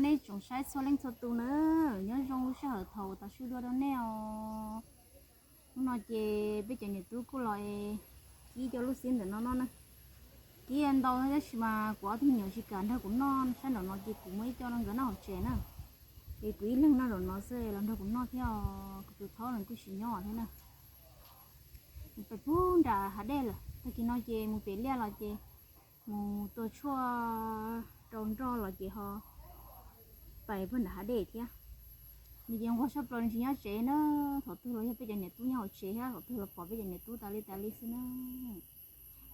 Nej tsoom saib txhua leej txhua tus na, nyob zoo lub sij hawm thaum uas tav su dua rau nej os. Hnub no ces peb cov niam tub kuj los kib cov lub xib ntawm no noj na. Kib ntau tab sis mas kuv ob tug me nyuam tsis kam nrog kuv noj sab nraum no ces kuv muab ib co rau nkawd noj hauv tsev na. Es kuv ib leeg noj nraum no xwb los nrog kuv noj thiab os, kuv tus thaub nws kuj tsis nyob thiab na. Mus pem pug nram hav dej lawm, tag kis no ces mus pem liaj los ces mus tua tshuaj rau nroj los ces ho pais puag nram hav dej thiab. Nws ces nquag tshaj plaws nws tsis nyob tsev na, thaum twg los yog peb cov niam tub nyob hauv tsev thiab thaum twg los pom peb cov niam tub tas li tas li xwb na.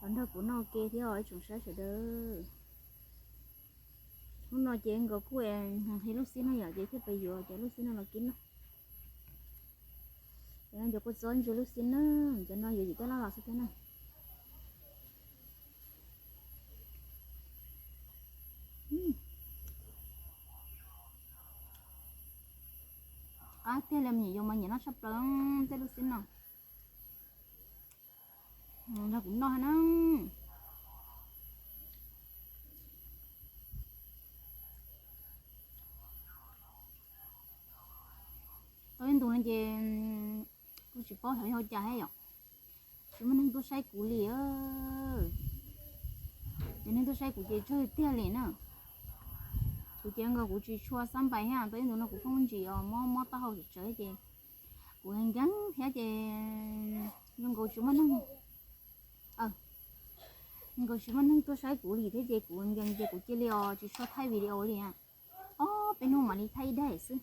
Los nrog kuv noj ua ke thiab os ib tsoom saib sawv daws. Hnub no ces nkaus kuj nqhis lub xib no yom ces thiaj pais yuav cov lub xib no los kib noj. Cov no cov kua txob ntsia lub xib na, cov no yuav yim taj laj los xwb thiab na. Qab tiag li, me nyuam yaus mas nyiam noj tshaj plaws tej lub xib no. Nrog kuv noj na. Tau ib ntus no ces kuj tsis paub xyov yog ua cas thiab yom, tsis muaj neeg tuaj saib kuv li. Ces neeg tuaj saib kuv ces tsawg tiag li na. Kuv ces nkaus kuv tsis tshua xab npais thiab, tau ib ntus no kuv pheej ntsis os mob mob taub hau tsawv tsawv ces kuv nkees thiab ces zoo nkaus tsis muaj neeg, nkaus tsis muaj neeg tuaj saib kuv li thiab ces kuv nkees ces kuv cia li os tsis tshua thaij video li. Ob peb hnub mam li thaij ib daim xwb.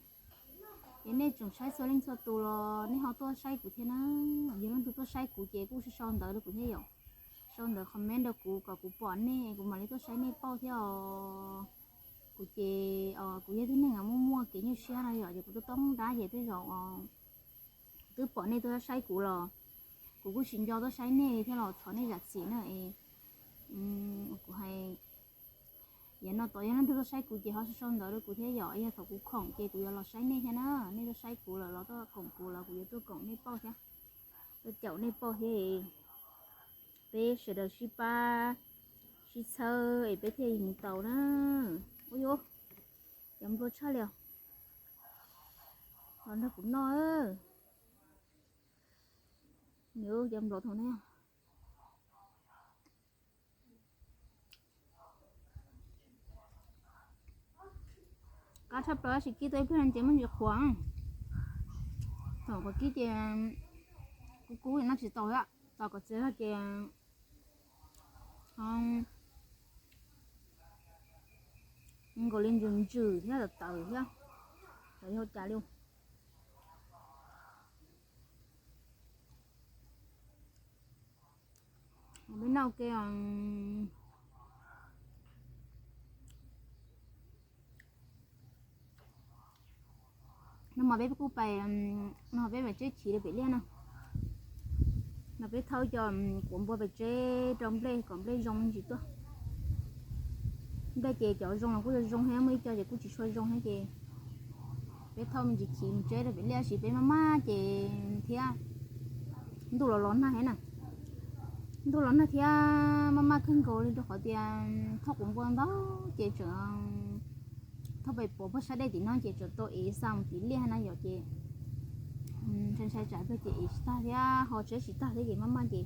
Ces nej tsoom saib txhua leej txhua tus los nej ho tuaj saib kuv thiab na. Yog leej twg tuaj saib kuv ces kuj sau sau ntawv rau kuv thiab yom. Sau ntawv comment rau kuv kom kuv pom nej kuv mam li tuaj saib nej pauj thiab os. Kuv ces kuv yog tib neeg muaj muaj kev nyuaj siab no yom, ces kuv tuaj toob dab ces tej zaum kuv twb pom nej tuaj saib kuv los kuv kuj tsis nco tuaj saib nej li thiab los thov nej zam txim na. Kuv hais yav no tom yog leej twg tuaj saib kuv ces ho sau sau ntawv rau kuv thiab yom, yog thaum kuv khoom ces kuv yuav los saib nej thiab na. Nej tuaj saib kuv lawm los tuaj koom kuv los kuv yuav tuaj koom nej pauj thiab, tuaj caum nej pauj thiab. Peb sawv daws sib pab sib txhawb es peb thiaj mus tau na. Ua yuav cov nplua tshaj li os. Los nrog kuv noj. Cov nplua thaum ne. Qab tshaj plaws tab sis kib tau ib pliag ces muaj ntsis qhuav. Thaum qhuav kib ces kub kub noj tsis tau thiab, tos kom txias zog ces nkaus li ntsws ntsws thiab tawv tawv thiab, xyov yog cas li. Peb noj ua ke. No mas peb kuj pais, no peb pais tseb chiv rau pem liaj na. No peb thauj cov quav npua pais tseb rau nplej kom nplej zoo me ntsis tuaj. Nplej ces cov zoo los kuj zoo zoo thiab, muaj ib co ces kuj tsis tshua zoo thiab ces peb thauj me ntsis chiv mus tseb rau pem liaj sis peb maj maj ces thiab. Ntuj los los nag thiab na. Ntuj los nag thiab maj maj kawg nkaus li rau qhov tias thauj quav npua ntau ces tseem thauj pem puag sab dej tim no ces tseem tau ev xa mus tim liaj na yom ces ntshai ntshai tsam pag ces ev tsis tag thiab ho tseb tsis tag thiab ces maj maj ces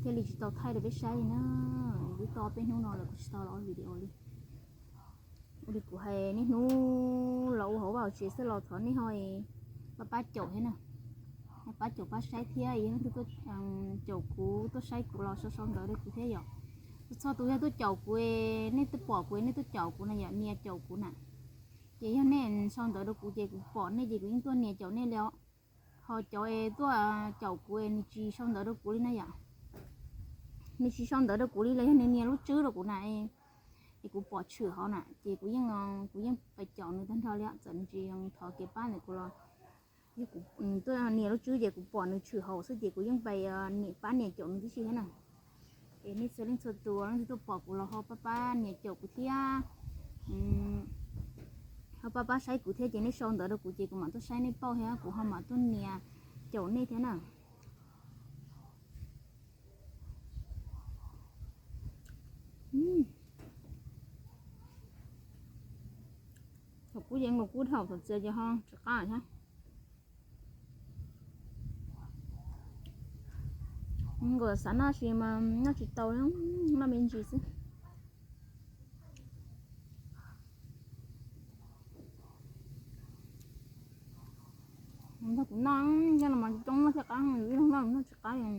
thiaj li tsis tau thaij rau peb saib li na. Twb tau peb hnub no lawm kuv tsis tau los ua video li. Ua li kuv hais niaj hnub los ua hauv vaj hauv tsev xwb los thov nej ho pab pab caum thiab na. Pab caum pab saib thiab, yog leej twg tuaj caum kuv tuaj saib kuv los sau sau ntawv rau kuv thiab yom. Txhua tus yog tuaj caum kuv, nej tuaj pom kuv nej tuaj caum kuv na yom, nias caum kuv na. Ces yog nej sau ntawv rau kuv ces kuv pom nej ces kuv yeej tuaj nias caum nej li os. Ho cov es tuaj caum kuv es nws tsis sau ntawv rau kuv li na yom, nws tsis sau ntawv rau kuv li los yog nws nias lub tswb rau kuv na, es kuv pom tshwm hauv na ces kuv yeej, kuv yeej pais caum nws tag nrho li, txawm nws tsis thov kev pab ntawm kuv los yog kuv tuaj nias lub tswb ces kuv pom nws tshwm hauv xwb ces kuv yeej pais nias pab nias caum nws tib si thiab na. Es nej txhua leej txhua tus leej twg tuaj pom kuv los ho pab pab nias caum kuv thiab, ho pab pab saib kuv thiab ces nej sau ntawv rau kuv ces kuv mam tuaj saib nej pauj thiab kuv ho mam tuaj nias caum nej thiab na. Yeej nkaus kub dhau, thaum txias ces ho tsis qab thiab. Nkaus xav noj tsis mas noj tsis tau, noj me ntsis xwb. Ntag kuv noj, cov no mas coob thiaj qab, ib leeg noj noj tsis qab li.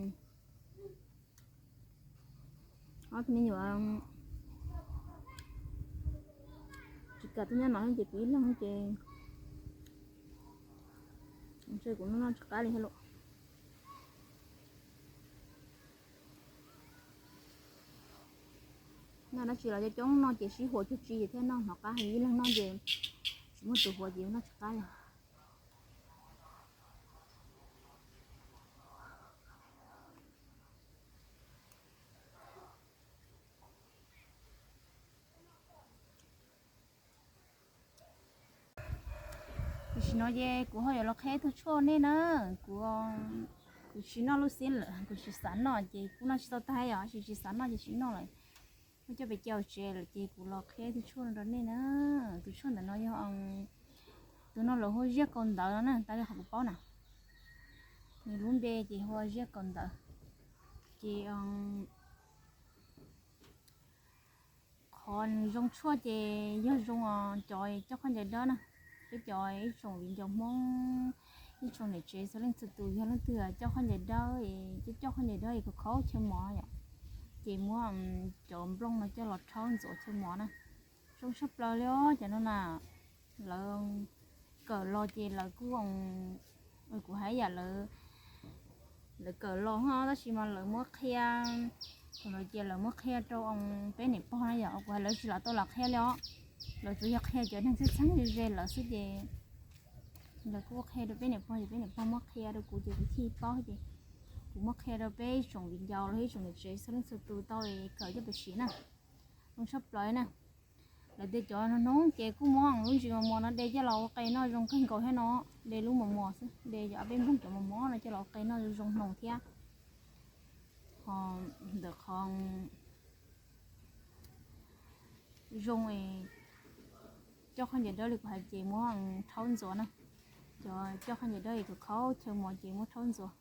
Ob tug me nyuam tsis kam tuaj nyob no ces kuv ib leeg ces ntshe kuv noj noj tsis qab li thiab lauj. Noj dab tsi los coob coob, noj ces sib huam cuag tsi ces thiaj noj, hnov qab, ib leeg noj ces tsis muaj tus huam ces noj tsis qab li. Tam sim no ces kuv ho yuav los qhia ib tug tshuaj nej na. Kuv, kuv tsis noj lub xib lawm, kuv tsis xav noj ces kuj noj tsis tau tag, yog tsis, tsis xav noj ces tsis noj lawm. Muab coj pem caug tsev lawm ces kuv los qhia ib tug tshuaj no rau nej na. Tus tshuaj ntawm no yog tus no lawv hu ua ziaj kaus ntawv no na, tas li qhov kuv paub na. Nws lub npe ces hu ua ziaj kaus ntawv. Ces qhov nws zoo tshuaj ces yog zoo cov coj khaub ncaws dawb na. Peb cov ib tsoom viv ncaus Hmoob, ib tsoom niam tsev txhua leej txhua tus yog leej twg coj khaub ncaws dawb, coj coj khaub ncaws dawb es khaus khaus chaw mos yom, ces muab cov nplooj no coj los rhaub ntxuav chaw mos na. Zoo tshaj plaws li os cov no na. Lawv kawm los ces lawv kuj, kuv hais yam lawv, lawv kawm los tab sis mas lawv muab qhia, thaum ntawd ces lawv muab qhia rau peb niam pog na yom, kuv hais lawv tsis lam tau lam qhia li os. Lawv tsuas yog qhia cov neeg txheeb txheeb ze ze lawv xwb ces lawv kuj qhia rau peb niam pog ces peb niam pog muab qhia rau kuv ces kuv thiaj paub ces kuv muab qhia rau peb ib tsoom viv ncaus los ib tsoom niam tsev txhua leej txhua tus tau kawm coj pem siv na. Zoo tshaj plaws na. Lawv tias cov no hnub ces kuj muab lub ntsis mos mos no de coj los ua qe noj zoo kawg nkaus thiab no. De lub mos mos xwb, de cov peb nplooj cov mos mos no coj los ua qe noj zoo zoo hnoos thiab. Ho ntawm qhov zoo coj khaub ncaws dawb li kuv hais ces muab rhaub ntxuav na. Cov coj khaub ncaws dawb es khaus khaus chaw mos ces muab rhaub ntxuav.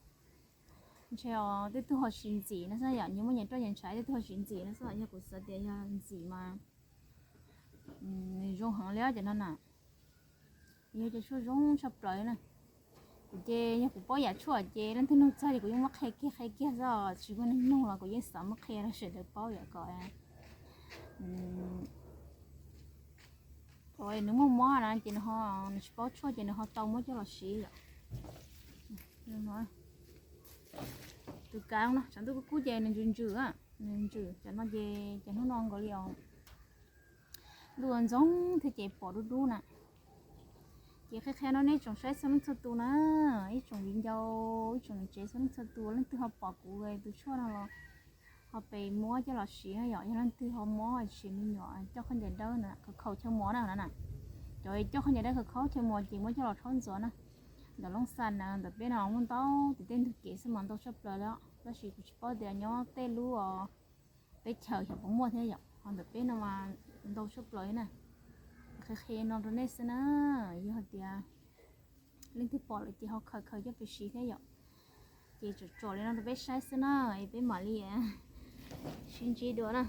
Ntshe os tej tug ho siv ntxim no xwb yom, nyias muaj nyias roj nyias ntshav, tej tug ho siv ntxim no xwb, yog kuv xav tias yog ntxim mas nws zoo heev li cov no na. Yog cov tshuaj zoo tshaj plaws na. Kuv ces yog kuv paub yam tshuaj ces leej twg nug txog ces kuv yeej muab qhia kiag qhia kiag xwb, tsis muaj neeg nug los kuv yeej xav muab qhia rau sawv daws paub yom kom nws muaj mob na ces nws ho, nws tsis paub tshuaj ces nws ho tau muab coj los siv yom. Tus kav no tshav ntuj kub kub ces nws ntsws ntsws, nws ntsws cov no ces cov hnub no nkaus li os. Ntuj ntxoog thiab ces pom dub dub na. Ces qhia qhia no nej tsoom saib txhua leej txhua tus na, ib tsoom viv ncaus, ib tsoom niam tsev txhua leej txhua tus, leej twg ho pom kuv tus tshuaj no los ho pes muab coj los siv yom. Yog leej twg ho mob siv me nyuam coj khaub ncaws dawb na, khaus khaus chaw mos na na. Cov coj khaub ncaws dawb khaus khaus chaw mos ces muab coj los rhaub ntxuav na. Ntawm Looj Xas na, ntawm peb no muaj ntau tim tej ntug kev xwb mas ntau tshaj plaws li os, tab sis kuv tsis paub tias nyob tej lub teb chaws xyov puas muaj thiab yom, ho ntawm peb no mas ntau tshaj plaws li na. Qhia qhia no rau nej xwb na, yog hais tias leej twg pom lawm ces ho khaws khaws coj pes siv thiab yom. Ces tsom tsom li no rau peb saib xwb na, es peb mam li sib ntsib dua na.